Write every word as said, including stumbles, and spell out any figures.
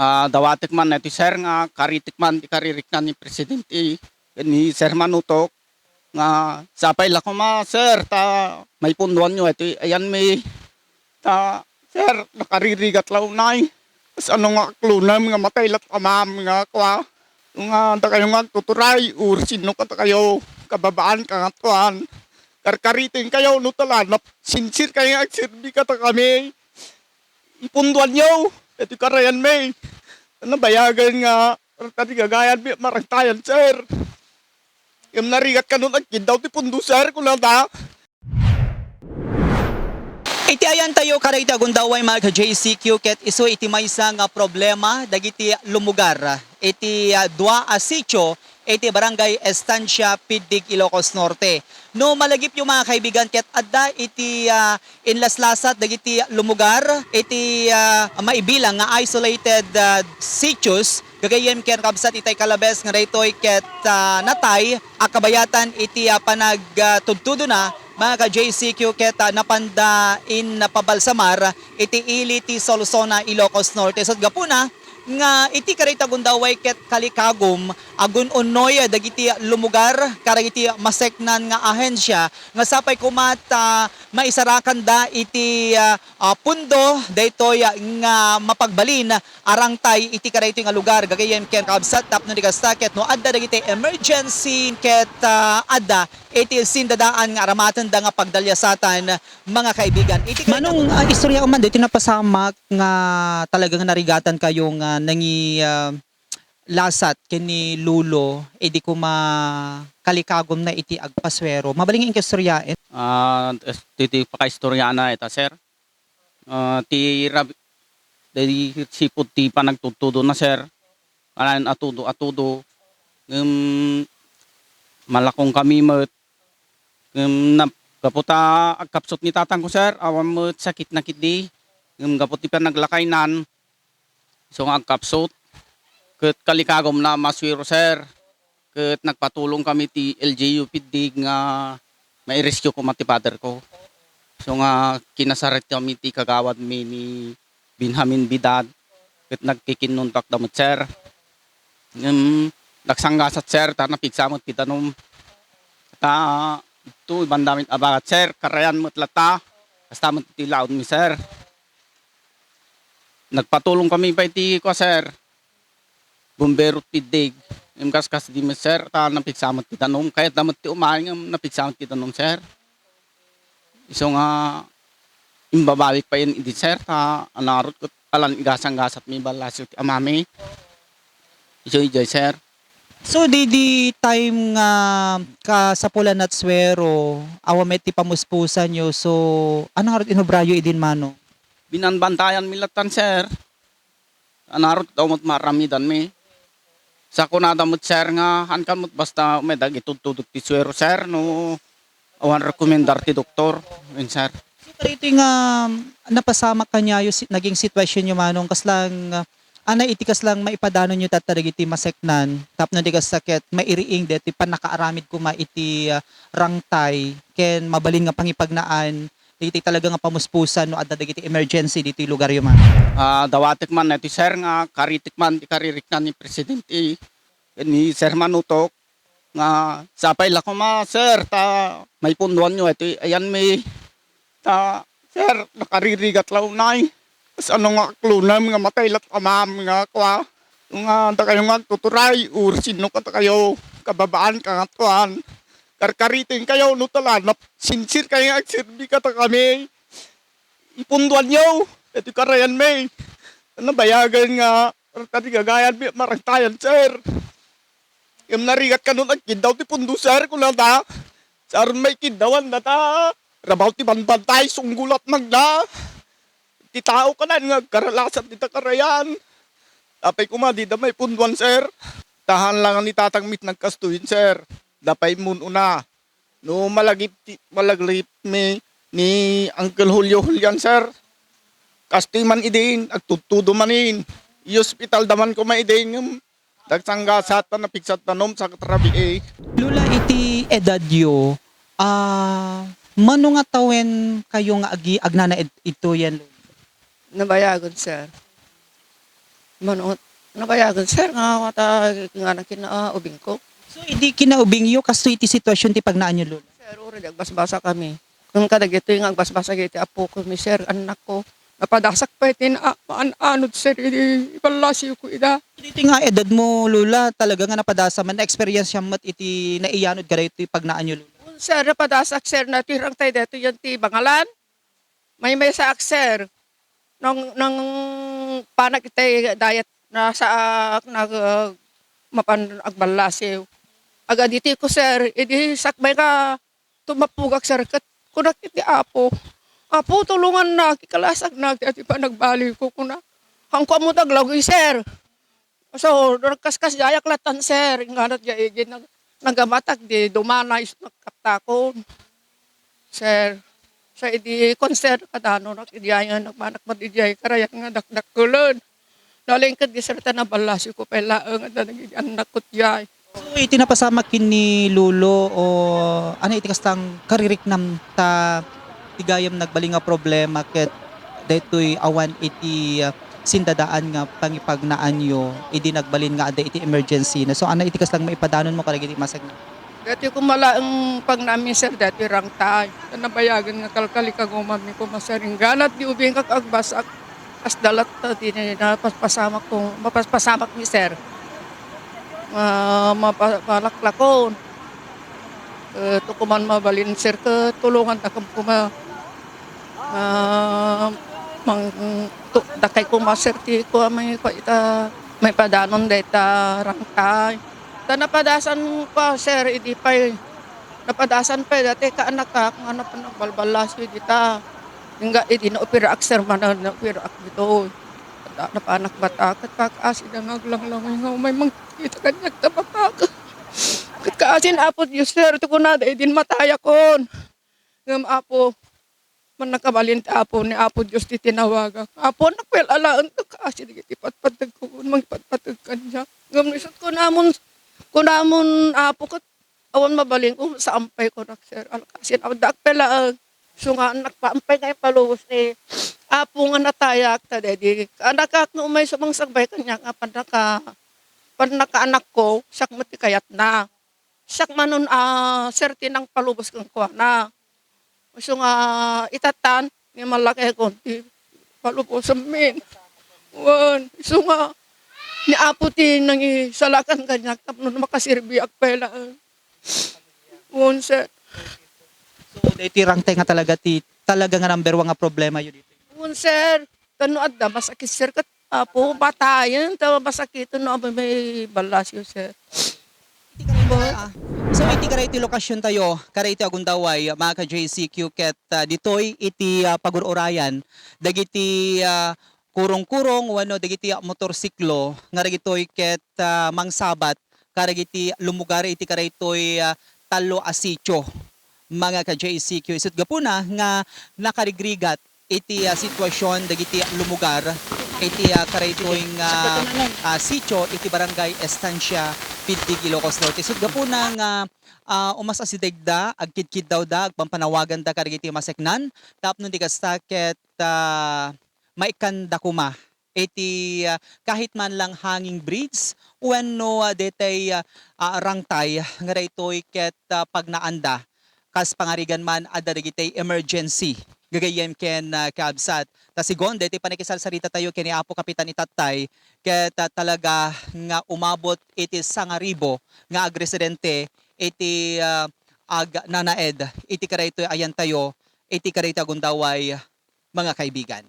Ah, dawatek man iti, sir, nga karitek man ti kaririknan ni Presidente ken ni Sir Manutok nga sapay la koma, sir, ta maipunduanyo iti ayanmi. Ta, sir, nakaririgat la unay. Kasano nga aklonem nga matay lat amam nga kua? Nga dakayo nga agtuturay, or sino kadakayo? Kababaan, kangatuan. Karkariten kayo, no tala, nap-, sincere kayo nga agserbi kadakami. Ipunduanyo, iti karayanmi. Nabayagen nga, tadi gagayanmi, maragtayan, sir. Ngem narigat kano agkiddaw ti pundo, sir, kunada. Iti ayantayo kadagiti agundaway, mga ka-J C Q, ket isu iti maysa nga problema dagiti lumugar iti, ah, dua a sitio iti Barangay Estancia, Piddig, Ilocos Norte. No malagipyo, mga kaibigan, ket adda iti, ah, inlaslasat dagiti lumugar iti, ah, maibilang nga isolated, ah, sitios, gagayyem ken kabsat itay kalabes nga daytoy ket, ah, natay a kabayatan iti, ah, panagtudtudona, mga ka-J C Q, ket, ah, napanda in pabalsamar iti ili ti Solsona, Ilocos Norte. Ket gapuna nga iti kadayta gundaway ket kalikagum, agun-unnoy dagiti lumugar kadagiti maseknan nga ahensia nga sapay koma ta maisarakanda iti, ah, ah, pundo daytoy nga mapagbalin a rangtay iti kadaytoy nga lugar, gagayyem ken kabsat, tapno di kasta ket no adda dagiti emergency ket, ah, adda iti sindadaan nga aramatenda nga pagdaliasatan, mga kaibigan. Iti Manong, ah, istorya man daytoy napasamak nga talagang narigatan kayo nga nangi, ah, lasat ken ni Lolo, idi koma kalikagumna iti agpasuero. Mabalin nga inka istoryaen? Ah, es-, ti, ti pakaistoryaanna ita, sir. Ah, ti rabi-, daydi sipud ti panagtudtudona, sir. Kanayon a tudo a tudo. Ngem malakong kami met. Ngem nap-, gapu ta agkapsut ni tatangko, sir, awan met sakitna ketdi. Ngem gapu ti panaglakaynan, isu nga agkapsut. Ket kalikagumna a masuero, sir. Ket nagpatulong kami ti L G U Piddig nga mairescue koma ti father ko. Isu nga kinasarek kami ti kagawadmi ni Benjamin Bidad, ket nagkikinnuntakda met, sir. Ngem nagsanggasat, sir, ta napigsa met ti danum. Ta, ito, ibanda met abagat, sir, karayan met latta, kasta met ti laodmi, sir. Nagpatulong kami pay ti kua, sir, bumbero ti Piddig. Ngem kaskasdi met, sir, ta napigsa met ti danum. Kayatda met ti umay ngem napigsa met ti danum, sir. Isu nga imbabawik pay idi, sir, ta anarot ket alan igasanggasat mi ballasiw ti amami. Isu idiay, sir. So, didi time nga kasapulan a suero, awan met ti pamuspusanyo. So, ano ngarud inubrayo idin, Manong? Binanbantayan mi lattan, sir. Anarot daw met maaramidanmi. Sa kunada met, sir, nga haankan met basta umay dagitudtudot ti suero, sir, no awan rekomendar ti doktor. Wen, sir. So, kadaytoy nga napasamak kaniayo si-, naging sitwasionyo, Manong, kasla nga, anay iti kasla nga maipadanonyo tatta dagiti maseknan tapno di kasta ket mairiing daytoy pannakaaramid koma iti, ah, rangtay ken mabalin nga pangipagnaan dagiti talaga nga pamuspusan no adda dagiti emergency ditoy lugaryo, Manong? Ah, dawatek man iti, sir, nga karitek man ti kaririknan ni Presidente ken ni Sir Manutok nga sapay la koma, sir, ta maipunduanyo iti ayanmi. Ta, sir, nakaririgat la unay. Kasano nga aklonem nga matay lat amam nga kua? Nga dakayo nga agtuturay, or sino kadakayo? Kababaan, kangatuan. Karkariten kayo, no tala, nap-, sincere kayo nga agserbi kadakami. Ipunduanyo, iti karayanmi. Nabayagen nga, tadi gagayanmi, maragtayan, sir. Ngem narigat kano agkiddaw ti pundo, sir, kunada. Saan maikiddawan data? Rabaw ti banbantay, sunggulat magda. Ti tao kanan nga agkaralasat dita karayan. Apay koma dida maipunduan, sir. Tahan lang ni tatang mit nagkastoyen, sir. Dapay mun una. No malagip ti, malagip mi ni Uncle Julio Julian, sir. Kastoy man idin, agtudtudo manin. I-hospital da man koma idin, ngem dagsanggasat ta napigsa ti danum sa katrabii. Lola, iti edadyo, ah, mano nga tawen kayo nga agi-, agnana ed-, ito yan, Lola? Nabayagen, sir. Mano, nabayagan, sir, nga mata, nga nang kinaubing ko. So, idi kinaubingyo, kastoy ti sitwasyon ti pagnaanyo, Lola? Sir, uri di agbasbasa kami. Kung kadagitoy nga agbasbasa iti apo ko, mi, sir, anak ko. Napadasak pa iti na-, maan-anod, sir, idi iballasyo ko ida. Ditoy nga edad mo, Lola, talaga nga napadasa man, na-experience met iti naiyanod kadagitoy pagnaanyo, Lola? Sir, napadasak, sir, na tirang tayo dito yan ti bangalan. Maymaysaak, sir. Nang, nang panak itay diet, nasaak, nag-, mapan agballasiw. Agaditi ko, sir, idi sakbay nga tumapugak, sir, ket kunak iti Apo, "Apo, tulongannak, ikalasaknak ti ati panagbali ko," kuna. Haanko ammo ti aglagoy, sir. So, nagkaskasdiayak lattan, sir. Inggana diay idi nag-, nagamatak, di dumana isu nagkaptakon. Sir, sa idi concern kadano nak idiay nga nagmanak met idiay karayan nga dakdakkelan. Nalingked di, sir, ta naballasyo ko pay laeng adda dagiti annak ko diay. So, iti napasamak ken ni Lolo, o ano iti kastang kaririknam ta ti gayam nagbalin nga problema ket daytoy awan iti, ah, sindadaan nga pangipagnaanyo idi nagbalin nga adda iti emergency na. So, ano iti kastang maipadanonmo kadagiti masakna? Daytoy koma laeng pagnaanmi, sir, daytoy rangtay. Ta nabayagen nga kalkalikagumanmi koma, sir, inggana ti ubingak agbasak. Kasda latta ti napaspasamak ko, mapaspasamak ni, sir. Ma-, mapa-, malaklakon. Eh, to koman mabalin, sir, ket tulongannak koma. Ah, mang-, to, dakay koma, sir, ti kua, may kua ita, maipadanon dayta rangtay. Ta napadasan kua, sir, idi pay napadasan pay dayta kaanakak nga napan nagbalballasyo dita. Ingga idi naoperaak, sir, manen naoperaak ditoy. Napanak bata ket pakaasi da nga aglanglangoy nga umay mangkita kaniak ta batak. Ket kaasi ni Apo Dios, sir, ti kunada idin matayakon. Ngem Apo, mannakabalin ti Apo, ni Apo Dios ti tinawagak. Apo, annak pay alaen ket kaasi dagiti patpategko, mangipatpateg kaniak. Ngem isut' kunamon, kunamon, Apo, ket awan mabalin, um, saan pay kunak, sir. Alkasin, addaak pay laeng. Isu nga, annak pay nga ipalubos ni Apo nga natayak, ta daydi kaanakak nga umay sumangsagbay kaniak nga pannaka-, pannakaanakko, siak met ti kayatna. Siak manen, ah, sir, ti nangpalubos kenkuana. Isu nga itatan, ni malakekon ti palubosanmin. Wen, isu nga ni Apo ti nangisalakan kaniak tapno makaserbiak pay laeng. Wen, sir. So, daytoy rangtay nga talaga ti, talaga nga number one nga problemayo ditoy? Wen, sir. Tano adda masakit, sir, ket Apo, patayen ta masakit no abe may ballasyo, sir. Iti karay-, ah, so, iti karay ti lokasyontayo, karay ti agundaway, mga ka-J C Q, ket, ah, ditoy iti, ah, pagur-urayan dagiti, ah, kurong-kurong wenno dagiti, ah, motorsiklo nga dagitoy ket, ah, mangsabat kadagiti lumugar iti karaytoy, ah, tallo a sitio, mga ka-J C Q. Isut' gapuna nga nakarigrigat iti, ah, sitwasyon dagiti lumugar iti, ah, karaytoy nga, ah, sitio iti Barangay Estancia, Piddig, Ilocos Norte. Isut' gapuna nga, ah, umas-asidegda, agkidkiddawda, agpampanawaganda kadagiti maseknan tapno di kasta ket, ah, maikkanda koma iti, ah, kahit man lang hanging bridge wenno, ah, detay, ah, ah, rangtay nga daytoy ket, ah, pagnaanda. Kas pangarigan man, adda dagiti emergency gagayyem ken, ah, kabsat. Ta sigon, daytoy panakisarsarita tayo ken ni Apo Kapitan Itatay, ket, ah, talaga nga umabot iti sangaribo nga agresidente iti, ah, agnanaed iti kadaytoy ayan tayo, iti kadaytoy agundaway, mga kaibigan.